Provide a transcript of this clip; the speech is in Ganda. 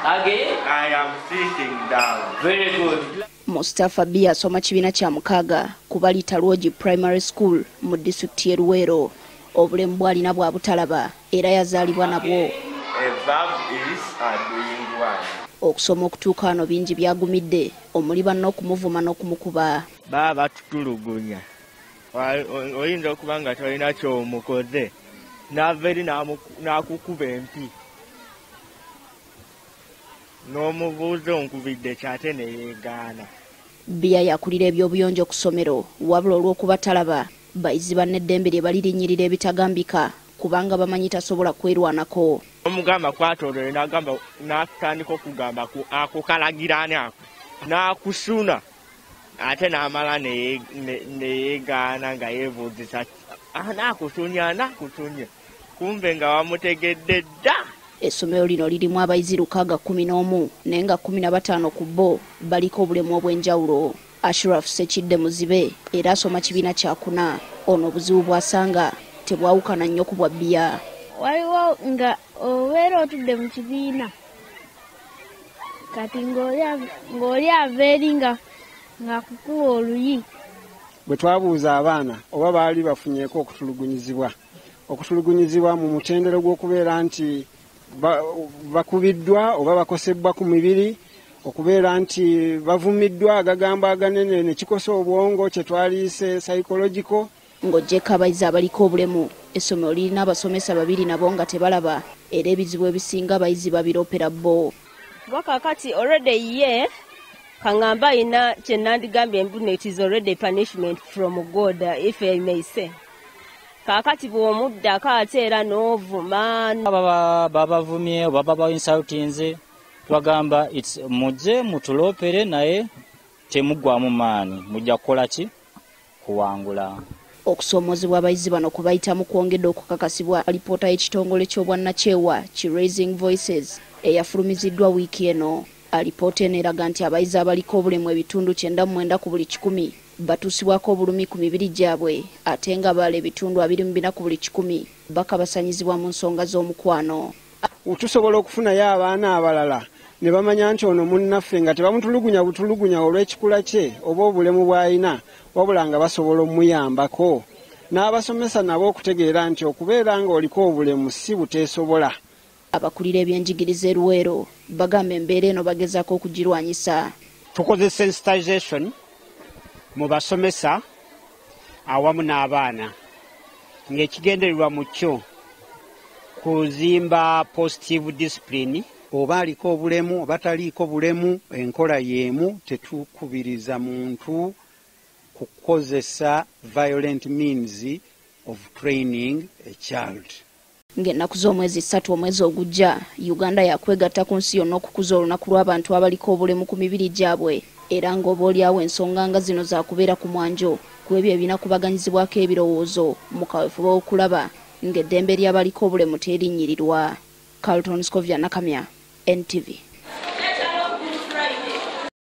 Again? I am sitting down. Very good. Mustafa B asoma kibiina kya 6 ku Balita Lwogi Primary School mu disitulikiti y'e Luweero. Obulemu bw'alina bwa butalaba era yazaalibwa nabwo. A verb is a doing one. Okusoma okutuuka wano bingi byagumidde omuli banne okumuvuma n'okumukuba. Baba batutulugunya. Oyinza okuba nga tolina ky'omukoze n'ava eri n'akukuba empi n'omubuuza onkubidde kyate ne yeegaana. Bia yakulira ebyobuyonjo ku ssomero wabula olw'okuba talaba bayizi banne eddembe lye balirinnyirira ebitagambika kubanga bamanyi tasobola kwerwanako. Omugamba kwatolere n'agamba n'atandika okugamba akukalagira ani ako n'akusuna ate n'amala ne yeegaana nga yeebuuzisa anaakusunya anaakusunya kumbe nga wamutegedde dda. Essomero lino lirimu abayizi 611 naye nga 15 ku bo baliko obulemu obw'enjawulo. Ashraf Sekidde muzibe era asoma kibiina kya 4. Ono obuzibu bw'asanga tebwawukana nnyo ku bwa Bia. Waliwo nga obeera otudde mu kibiina kati ng'oli ava eri ng'akukuba oluyi. Bwe twabuuza abaana oba baali bafunyeeko okutulugunyizibwa mu mutendero gw'okubeera nti bakubiddwa oba bakosebbwa ku mibiri, okubeera nti bavumiddwa agagambo aganene ne kikosa obwongo kye twaliise psychological. Ng'oggyeko abayizi abaliko obulemu, essomero lirina abasomesa 2 nabo nga tebalaba era ebizibu ebisinga abayizi babiroopera bo. Kuba kaakati already ye kaŋŋamba ayina kye nandigambye mbu it is already punishment from God, if I may say. Kaakati bw'omuddako ate era n'ovuma. Babavumye oba baba insultinze, tubagamba mujje mutuloopere naye temuggwamu maanyi, mujja kukola ki? Kuwangula. Okusoomoozebwa abayizi bano kwe bayitamu kwongedde okukakasibwa alipoota y'ekitongole ky'obwannakyewa ki Raising Voices eyafulumiziddwa wiiki eno. Alipoota eno eraga nti abayizi abaliko obulemu ebitundu 99 ku buli 100 batuusibwako obulumi ku mibiri gyabwe ate nga abalala ebitundu 24 ku buli 100 bakabasanyizibwa mu nsonga z'omukwano. Tusobola okufunayo abaana abalala ne bamanya nti ono munnaffe nga tebamutulugunya butulugunya olw'ekikula kye oba obulemu bw'alina, wabula nga basobola omuyambako. N'abasomesa nabo okutegeera nti okubeera ng'oliko obulemu si buteesobola. Abakulira ebyenjigiriza e Luweero bagamba embeera eno bagezaako okugirwanyisa. Tukoze sensitization mu basomesa awamu n'abaana ng'ekigendererwa mu kyo kuzimba positive discipline. Oba aliko obulemu oba taliiko bulemu, enkola y'emu, tetukubiriza muntu kukozesa violent means of training a child. Ng'ennaku z'omwezi 3 omwezi ogujja, Uganda yakwegatta ku nsi yonna okukuza olunaku lw'abantu abaliko obulemu ku mibiri gyabwe era ng'oboolyawo ensonga nga zino zaakubeera ku mwanjo ku ebyo ebinakubaganyizibwako ebirowoozo mu kaweefube w'okulaba ng'eddembe ly'abaliko obulemu terinnyirirwa. Carlton Scovia Nakamya, NTV.